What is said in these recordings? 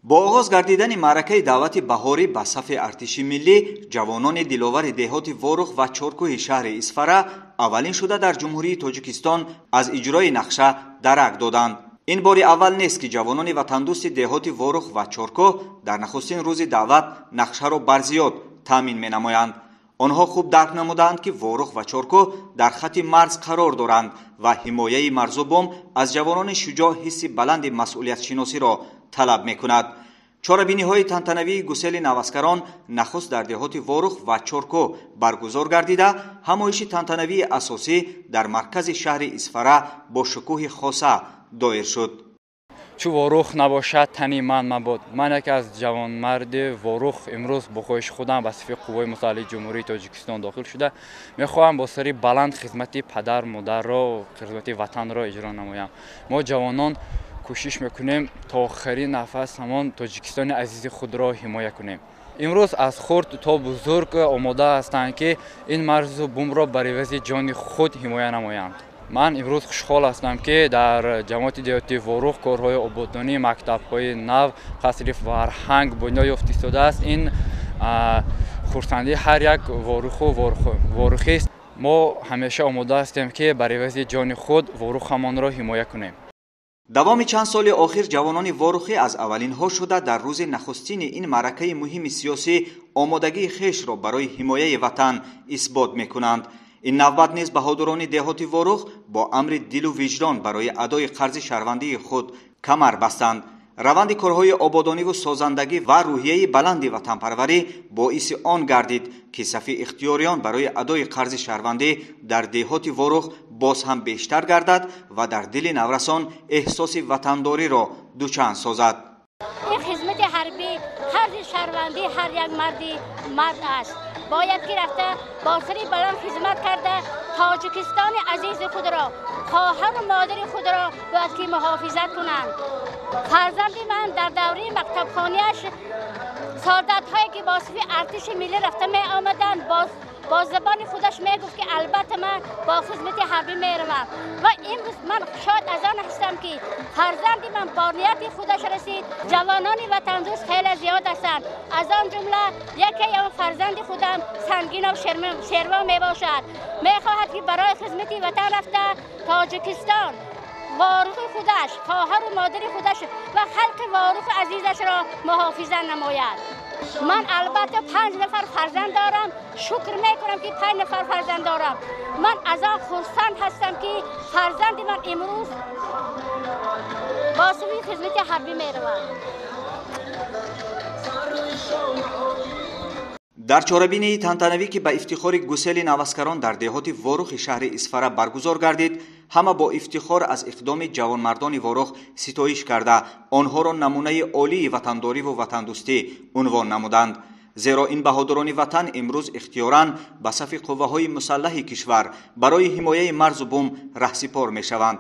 Бо оғоз гардидани маъракаи даъвати баҳорӣ ба сафи артиши миллӣ, ҷавонони диловари деҳоти Ворух ва Чоркӯҳи шаҳри Исфара аввалин шуда дар Ҷумҳурии Тоҷикистон аз иҷрои нақша дарак доданд. Ин бори аввал нест, ки ҷавонони ватандӯсти деҳоти Ворух ва Чоркӯҳ дар нахустин рӯзи даъват нақшаро барзиёд таъмин менамоянд. Онҳо хуб дарк намудаанд, ки Ворух ва Чоркӯҳ дар хатти марз қарор доранд ва ҳимояи марзу бум аз ҷавонони шуҷоъ ҳисси баланди масъулиятшиносиро талаб мекунад. Чорабиниҳои тантанавии гусели наваскарон нахуст дар деҳоти Ворух ва Чоркӯҳ баргузор гардида, ҳамоиши тантанавии асосӣ дар маркази шаҳри Исфара бо шукӯҳи хоса доир шуд. Чу Ворух набошад, тани ман мабод. Ман яке аз ҷавонмарди Ворух имрӯз бо хоҳиши худам ба сафи Қувваҳои мусаллаҳи Ҷумҳурии Тоҷикистон дохил шуда, мехоҳам бо сари баланд хизмати падар модарро, хизмати ватанро иҷро намоям. Мо ҷавонон кӯшиш мекунем то охирин нафас ҳамон Тоҷикистони азизи худро ҳимоя кунем. Имрӯз аз хурд то бузург омода ҳастанд, ки ин марзу бумро бар ивази ҷони худ ҳимоя намоянд. Ман имрӯз хушҳол ҳастам, ки дар ҷамоати деҳоти Ворух корҳои ободонӣ, мактабҳои нав, қасри фарҳанг бунёд ёфт истодааст. Ин хурсандии ҳар як воруху ворухист. Мо ҳамеша омода ҳастем, ки бар ивази ҷони худ Ворухамонро ҳимоя кунем. Давоми чанд соли охир ҷавонони ворухӣ аз аввалинҳо шуда дар рӯзи нахустини ин маъракаи муҳими сиёсӣ омодагии хешро барои ҳимояи ватан исбот мекунанд. Ин навбат низ баҳодурони деҳоти Ворух бо амри дилу виҷдон барои адои қарзи шаҳрвандии худ камар бастанд. Раванди корҳои ободониву созандагӣ ва рӯҳияи баланди ватанпарварӣ боиси он гардид, ки сафи ихтиёриён барои адои қарзи шаҳрвандӣ дар деҳоти Ворух боз ҳам бештар гардад ва дар дили наврасон эҳсоси ватандориро дучанд созад. Ин хизмати ҳарбӣ қарзи шаҳрвандии ҳар як марди мард аст. Бояд ки рафта бо сари баланд хизмат карда Тоҷикистони азизи худро, хоҳару модари худро бояд ки муҳофизат кунанд. Фарзанди ман дар давраи мактабхониаш солдатҳое ки бо сафи артиши миллӣ рафта меомаданд, бо забони худаш мегуфт, ки албатта ман бо хизмати ҳарбӣ меравам. Ва имрӯз ман шод аз он ҳастам, ки фарзанди ман бо нияти худаш расид. Ҷавонони ватандӯст хеле зиёд ҳастанд, аз он ҷумла яке он фарзанди худам Сангинов Шервон мебошад. Мехоҳад, ки барои хизмати ватан рафта Тоҷикистон, Ворухи худаш, хоҳару модари худаш ва халқи Ворухи азизашро муҳофизат намояд. Ман албатта 5 нафар фарзанд дорам. Шукр мекунам, ки 5 нафар фарзанд дорам. Ман аз он хурсанд ҳастам, ки фарзанди ман имрӯз бо сӯи хизмати ҳарбӣ меравад. Дар чорабинии тантанавӣ, ки ба ифтихори гусели наваскарон дар деҳоти Ворухи шаҳри Исфара баргузор гардид, ҳама бо ифтихор аз иқдоми ҷавонмардони Ворух ситоиш карда, онҳоро намунаи олии ватандориву ватандӯстӣ унвон намуданд. Зеро ин баҳодурони ватан имрӯз ихтиёран ба сафи қувваҳои мусаллаҳи кишвар барои ҳимояи марзу бум раҳсипор мешаванд.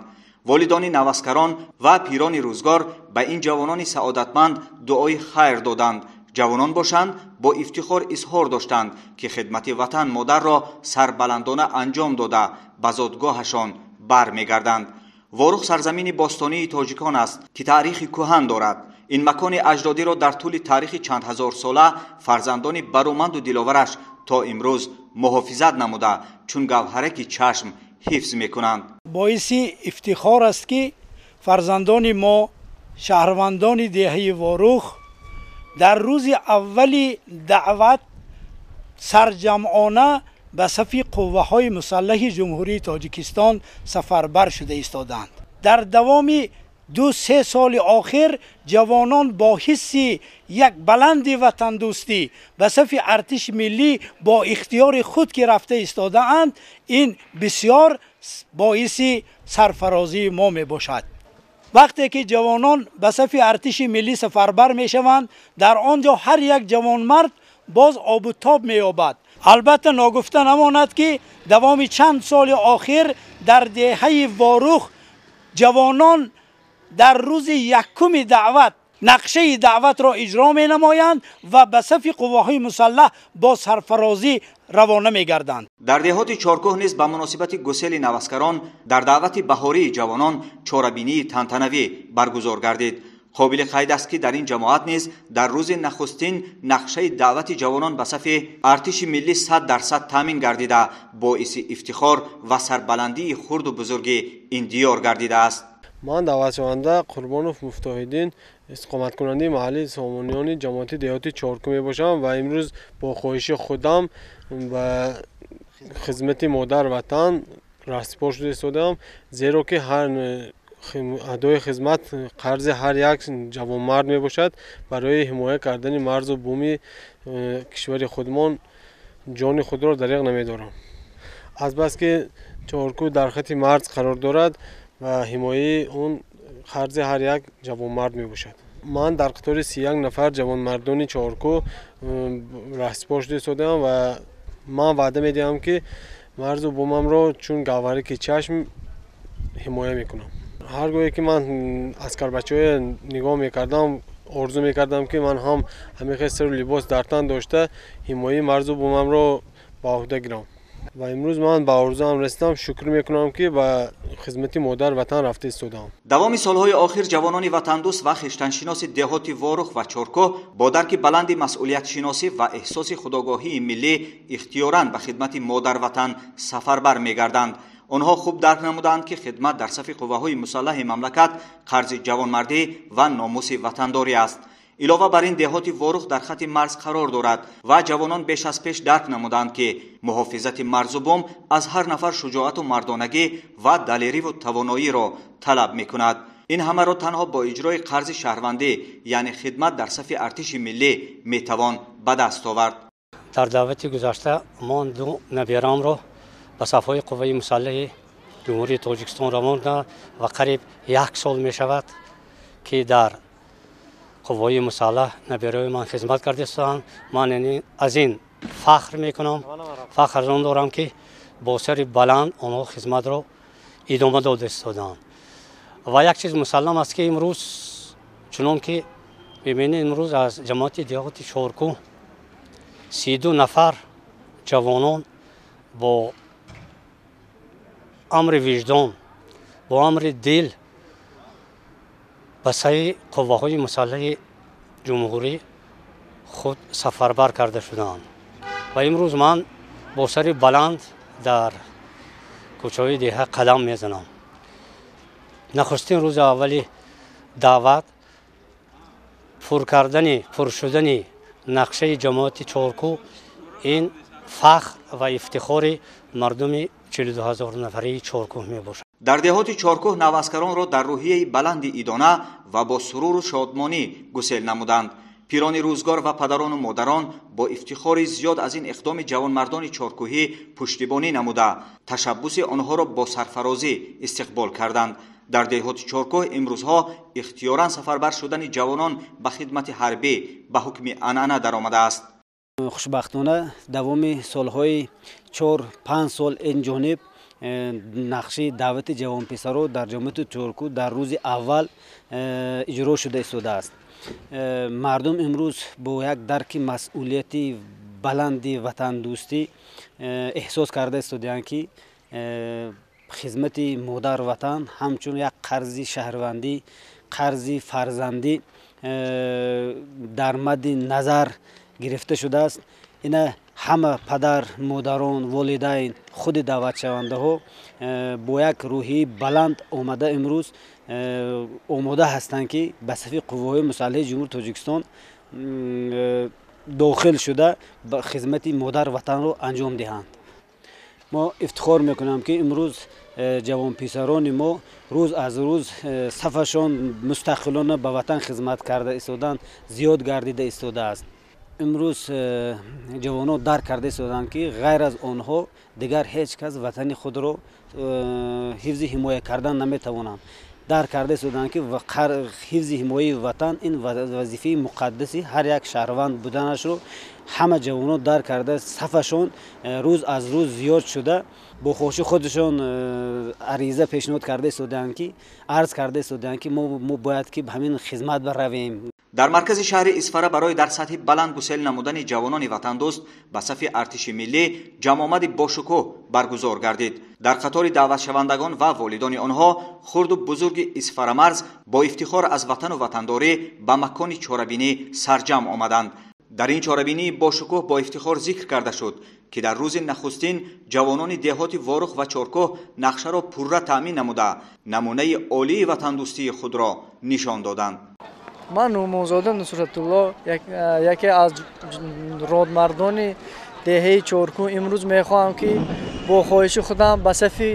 Волидони наваскарон ва пирони рӯзгор ба ин ҷавонони саодатманд дуои хайр доданд. Ҷавонон бошанд, бо ифтихор изҳор доштанд, ки хидмати ватан модарро сарбаландона анҷом дода ба зодгоҳашон бармегарданд. Ворух сарзамини бостонии тоҷикон аст, ки таърихи кӯҳан дорад. Ин макони аҷдодиро дар тӯли таърихи чанд ҳазорсола фарзандони бароманду диловараш то имрӯз муҳофизат намуда, чун гавҳараки чашм ҳифз мекунанд. Боиси ифтихор аст, ки фарзандони мо, шаҳрвандони деҳаи Ворух, дар рӯзи аввали даъват сарҷамъона ба сафи қувваҳои мусаллаҳи Ҷумҳурии Тоҷикистон сафарбар шуда истоданд. Дар давоми 2-3 соли охир ҷавонон бо ҳисси як баланди ватандӯстӣ ба сафи артиши миллӣ бо ихтиёри худ ки рафта истодаанд, ин бисёр боиси сарфарозии мо мебошад. Вақте ки ҷавонон ба сафи артиши миллӣ сафарбар мешаванд, дар он ҷо ҳар як ҷавонмард боз обу тоб меёбад. Албатта ногуфта намонад, ки давоми чанд соли охир дар деҳаи Ворух ҷавонон дар рӯзи якуми даъват нақшаи даъватро иҷро менамоянд ва ба сафи қувваҳои мусаллаҳ бо сарфарозӣ равона мегарданд. Дар деҳоти Чоркӯҳ низ ба муносибати гусели наваскарон дар даъвати баҳории ҷавонон чорабинии тантанавӣ баргузор гардид. Қобили қайд аст, ки дар ин ҷамоат низ дар рӯзи нахустин нақшаи даъвати ҷавонон ба сафи артиши миллӣ 100% таъмин гардида, боиси ифтихор ва сарбаландии хурду бузурги ин диёр гардидааст. Ман даъватшаванда Қурбонов Муфтоҳиддин, истиқоматкунандаи маҳаллии Сомониёни ҷамоати деҳоти Чоркӯ мебошам ва имрӯз бо хоҳиши худам ба хизмати модар ватан раҳсипор шуда истодаам, зеро ки ҳар адои хизмат қарзи ҳар як ҷавонмард мебошад. Барои ҳимоя кардани марзу буми кишвари худмон ҷони худро дариғ намедорам. Азбаски Чоркӯ дар хати марз қарор дорад ва ҳимояи он қарзи ҳар як ҷавонмард мебошад. Ман дар қатори 31 нафар ҷавонмардони Чоркӯ раҳсипор шуда истодаам ва ман ваъда медиҳам, ки марзу бумамро чун гавҳараки чашм ҳимоя мекунам. Ҳар гоҳе ки ман аскарбачаҳое нигоҳ мекардам, орзу мекардам, ки ман ҳам ҳамин хел сару либос дар тан дошта ҳимояи марзу бумамро ба ӯҳда гирам. Ва имрӯз ман ба орзуам расидам. Шукр мекунам, ки ба хизмати модар ватан рафта истодаам. Давоми солҳои охир ҷавонони ватандӯст ва хештаншиноси деҳоти Ворух ва Чоркӯҳ бо дарки баланди масъулиятшиносӣ ва эҳсоси худогоҳии миллӣ ихтиёран ба хидмати модарватан сафарбар мегарданд. Онҳо хуб дарк намуданд, ки хидмат дар сафи қувваҳои мусаллаҳи мамлакат қарзи ҷавонмардӣ ва номуси ватандорӣ аст. Илова бар ин, деҳоти Ворух дар хати марз қарор дорад ва ҷавонон беш аз пеш дарк намуданд, ки муҳофизати марзу бум аз ҳар нафар шуҷоату мардонагӣ ва далериву тавоноиро талаб мекунад. Ин ҳамаро танҳо бо иҷрои қарзи шаҳрвандӣ, яъне хидмат дар сафи артиши миллӣ, метавон ба даст овард. Дар даъвати гузашта ман ду наберамро ба сафҳои қувваи мусаллаҳи Ҷумҳурии Тоҷикистон равондам ва қариб як сол мешавад, ки дар қувваи мусаллаҳ набераҳои ман хизмат карда истодаанд. Ман аз ин фахр мекунам, фахр аз он дорам, ки бо сари баланд онҳо хизматро идома дода истодаанд. Ва як чиз мусаллам аст, ки имрӯз, чунон ки мебинед, имрӯз аз ҷамоати деҳоти Чоркӯ 32 нафар ҷавонон бо амри виҷдон, бо амри дил ба саи қувваҳои мусаллаҳи ҷумҳурӣ худ сафарбар карда шудаанд. Ва имрӯз ман бо сари баланд дар кӯчаҳои деҳа қадам мезанам. Нахустин рӯзи аввали даъват, пур кардани, пур шудани нақшаи ҷамоати Чоркӯ ин фахр ва ифтихори мардуми 42 000 нафарии Чоркӯҳ мебошад. Дар деҳоти Чоркӯҳ наваскаронро дар рӯҳияи баланди идона ва бо суруру шодмонӣ гусел намуданд. Пирони рӯзгор ва падарону модарон бо ифтихори зиёд аз ин иқдоми ҷавонмардони чоркӯҳӣ пуштибонӣ намуда, ташаббуси онҳоро бо сарфарозӣ истиқбол карданд. Дар деҳоти Чоркӯҳ имрӯзҳо ихтиёран сафарбар шудани ҷавонон ба хидмати ҳарбӣ ба ҳукми анъана даромадааст. Хушбахтона, давоми солҳои 4-5 сол ин ҷониб нақши даъвати ҷавонписаро дар ҷамоати Чоркӯ дар рӯзи аввал иҷро шуда истодааст. Мардум имрӯз бо як дарки масъулияти баланди ватандӯстӣ эҳсос карда истодаанд, ки хизмати модар ватан ҳамчун як қарзи шаҳрвандӣ, қарзи фарзандӣ дар мадди назар гирифта шудааст. Ина ҳама падар, модарон, волидайн, худи даъватшавандаҳо бо як рӯҳияи баланд омада, имрӯз омода ҳастанд, ки ба сафи қувваҳои мусаллаҳи Ҷумҳурии Тоҷикистон дохил шуда, хизмати модар ватанро анҷом диҳанд. Мо ифтихор мекунам, ки имрӯз ҷавонписарони мо рӯз аз рӯз сафашон мустақилона ба ватан хизмат карда истодан зиёд гардида истодааст. Имрӯз ҷавонон дарк карда истодаанд, ки ғайр аз онҳо дигар ҳеҷ кас ватани худро ҳифзи ҳимоя кардан наметавонанд. Дарк карда истодаанд, ки ҳифзи ҳимояи ватан ин вазифаи муқаддаси ҳар як шаҳрванд буданашро ҳама ҷавонон дарк карда, сафашон рӯз аз рӯз зиёд шуда, бо хоҳиши худашон ариза пешниҳод карда истодаанд, ки арз карда истодаанд, ки мо бояд ки ба ҳамин хизмат баравем. Дар маркази шаҳри Исфара барои дар сатҳи баланд гусел намудани ҷавонони ватандӯст ба сафи артиши миллӣ ҷамъомади бошукӯҳ баргузор гардид. Дар қатори даъватшавандагон ва волидони онҳо хурду бузурги Исфарамарз бо ифтихор аз ватану ватандорӣ ба макони чорабинӣ сарҷамъ омаданд. Дар ин чорабинии бошукӯҳ бо ифтихор зикр карда шуд, ки дар рӯзи нахустин ҷавонони деҳоти Ворух ва Чоркӯҳ нақшаро пурра таъмин намуда, намунаи олии ватандӯстии худро нишон доданд. Ман Нумонзода Нусратулло, яке аз родмардони деҳаи Чоркӯҳ, имрӯз мехоҳам, ки бо хоҳиши худам ба сафи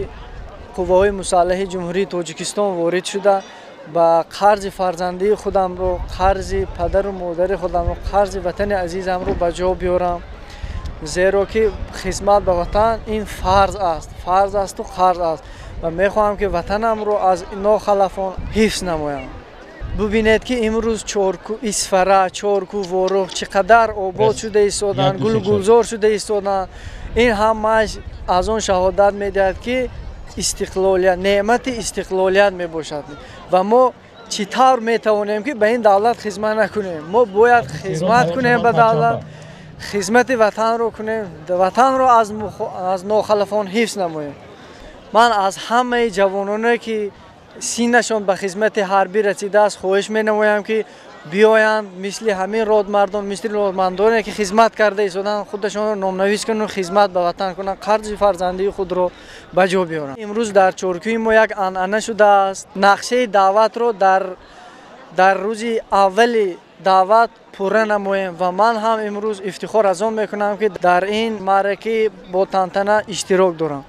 қувваҳои мусаллаҳи Ҷумҳурии Тоҷикистон ворид шуда, ба қарзи фарзандии худамро, қарзи падару модари худамро, қарзи ватани азизамро ба ҷо биёрам, зеро ки хизмат ба ватан ин фарз аст, фарз асту қарз аст, ва мехоҳам, ки ватанамро аз нохалафон ҳифз намоям. Бубинед, ки имрӯз Чорку, Исфара, Чорку, Ворух чӣ қадар обод шуда истоданд, гулу гулзор шуда истоданд. Ин ҳамааш аз он шаҳодат медиҳад, ки истиқлолият неъмати истиқлолият мебошад, ва мо чӣ тавр метавонем, ки ба ин давлат хизмат накунем? Мо бояд хизмат кунем ба давлат, хизмати ватанро кунем, ватанро аз нохалафон ҳифз намоем. Ман аз ҳамаи ҷавононе, ки синнашон ба хизмати ҳарбӣ расидааст, хоҳиш менамоям, ки биёянд, мисли ҳамин родмардон, мисли родмардоне, ки хизмат карда истоданд, худашонро номнавис кунанд, хизмат ба ватан кунанд, қарзи фарзандии худро ба ҷо биёранд. Имрӯз дар Чоркӯи мо як анъана шудааст: нақшаи даъватро дар рӯзи аввали даъват пурра намоем, ва ман ҳам имрӯз ифтихор аз он мекунам, ки дар ин маъракаи бо тантана иштирок дорам.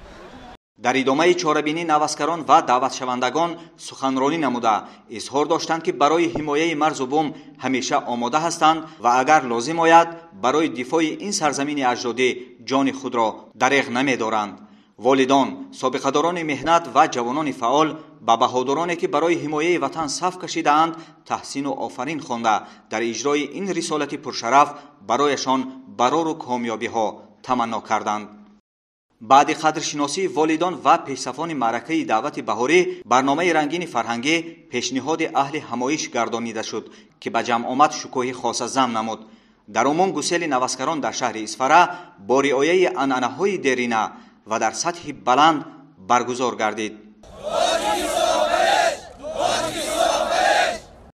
Дар идомаи чорабинӣ наваскарон ва даъватшавандагон суханронӣ намуда, изҳор доштанд, ки барои ҳимояи марзу бум ҳамеша омода ҳастанд ва агар лозим ояд, барои дифои ин сарзамини аҷдодӣ ҷони худро дареғ намедоранд. Волидон, собиқадорони меҳнат ва ҷавонони фаъол ба баҳодуроне, ки барои ҳимояи ватан саф кашидаанд, таҳсину офарин хонда, дар иҷрои ин рисолати пуршараф барояшон барору комёбиҳо таманно карданд. Баъди қадршиносии волидон ва пешсафони маъракаи даъвати баҳорӣ барномаи рангини фарҳангӣ пешниҳоди аҳли ҳамоиш гардонида шуд, ки ба ҷамъомад шукӯҳи хоса зам намуд. Дар умум гусели наваскарон дар шаҳри Исфара бо риояи анъанаҳои дерина ва дар сатҳи баланд баргузор гардид.